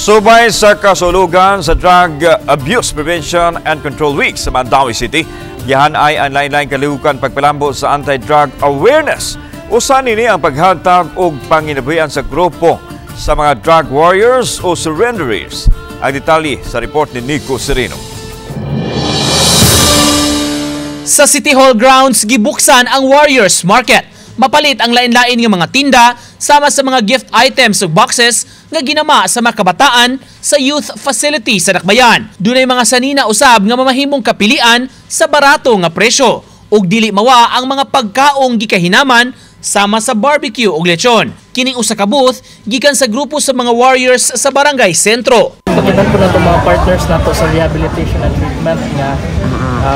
Subay sa kasulugan sa Drug Abuse Prevention and Control Week sa Mandaue City, gihan-ay ang lain-laing kalihukan pagpalambo sa anti-drug awareness. Usa nini ang paghatag og panginabuhian sa grupo sa mga drug warriors o surrenderees. Ang detalye sa report ni Nico Sereno. Sa City Hall grounds, gibuksan ang Warriors Market. Mapalit ang lain-lain nga mga tinda sama sa mga gift items ug boxes nga ginama sa mga kabataan sa youth facility sa Dakbayan. Dunay mga sanina usab nga mamahimong kapilian sa barato nga presyo ug dili mawa ang mga pagkaong gikahinaman sama sa barbecue ug lechon. Kining usa ka booth gikan sa grupo sa mga warriors sa Barangay Sentro. Pakitan po nato mga partners nato sa rehabilitation and treatment nga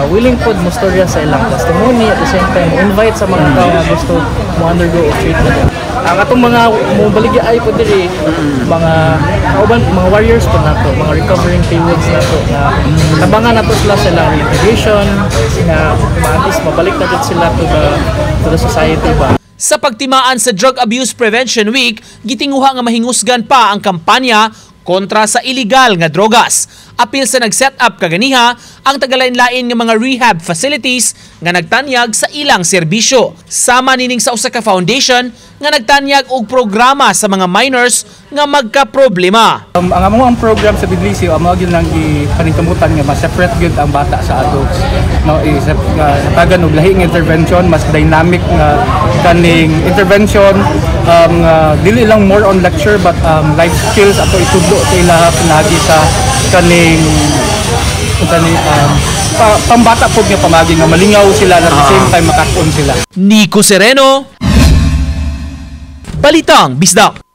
willing pod mo storya sa ilang testimony, at the same time invite sa mga tao nga gusto mo undergo og treatment. Ang atong mga mobaligya ay pod diri, mga kauban, mga warriors pod nato, mga recovering PWUDs nato nga tabangan nato sila sa ilang reintegration nga at least mabalik na jud sila to the society ba. Sa pagtimaan sa Drug Abuse Prevention Week, gitinguha nga mahingusgan pa ang kampanya kontra sa illegal nga drogas. Apil sa nag-set up kaganiha ang tagalain-lain nga mga rehab facilities nga nagtanyag sa ilang serbisyo. Sama nining sa usa ka foundation nga nagtanyag og programa sa mga minors nga magka-problema. Ang amo ang program sa Bidlisiw, amo gyud nang gipaningkamutan nga ma-separate gyud ang bata sa adults. No, isip nga hatagan og lahi nga intervention, mas dynamic nga kaning intervention, nga dili lang more on lecture but life skills ato itudlo sa ila pinaagi sa kaning unsa ni pambata pod nga pamagi nga malingaw sila at the same time makakuon sila. Nico Sereno, Balitang Bisdak.